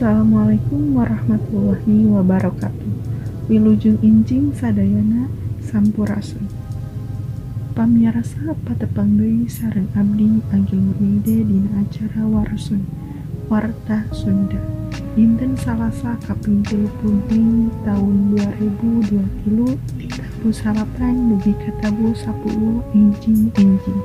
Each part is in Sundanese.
Assalamualaikum warahmatullahi wabarakatuh. Wilujeng enjing sadayana, sampurasun. Pamiarsa, patepang deui sareng abdi, Agil Murmida, dina acara Warsun, Warta Sunda. Dinten Salasa kaping 30 Mei taun 2023 ti tabuh 9 dugi ka tabuh 10 enjing-enjing.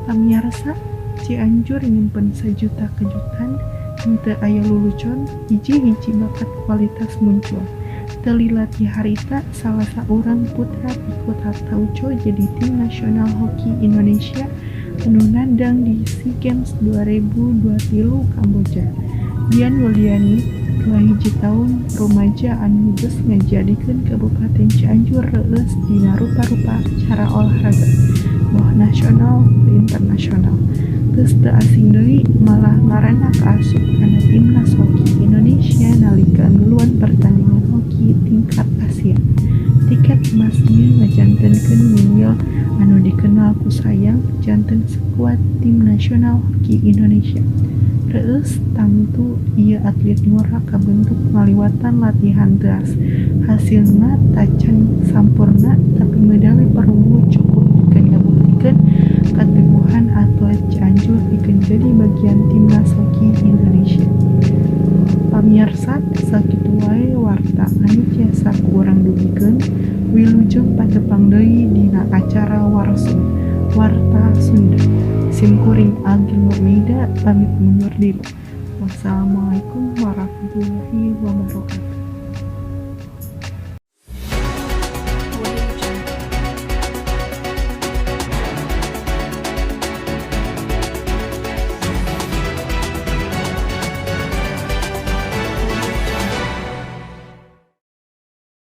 Pamiarsa, Cianjur nyimpen sajuta kejutan. Henteu aya lulucon, hiji-hiji bakat kualitas muncul. Teu lila ti harita salah saurang putra ti Kota Tauco jadi tim nasional hoki Indonesia anu nandang di SEA Games 2023 Kamboja. Dian Yuliani, 21 taun, rumaja anu geus ngajadikeun Kabupaten Cianjur reueus dina rupa-rupa cara olahraga, boh nasional boh internasional. Geus teu asing deui, malah ngaranna kaasup kana timnas hoki Indonesia nalika miluan pertandingan hoki tingkat Asia. Tiket emas ieu ngajantenkeun Wiwil anu dikenal ku sayang janten skuad tim nasional hoki Indonesia. Reueus tangtu, ieu atlit ngora kabentuk ngaliwatan latihan teas. Hasilna tacan sampurna, tapi medali perunggu cukup pikeun ngabuktikeun kateguhan atlet Cianjur pikeun jadi bagian timnas hoki Indonesia. Pamiarsa, sakitu wae warta anu tiasa ku urang dugikeun. Wilujeng patepang deui dina acara Warsun, Warta Sunda. Sim kuring, Agil Nurmaida, pamit mundur diri. Wassalamualaikum warahmatullahi wabarakatuh.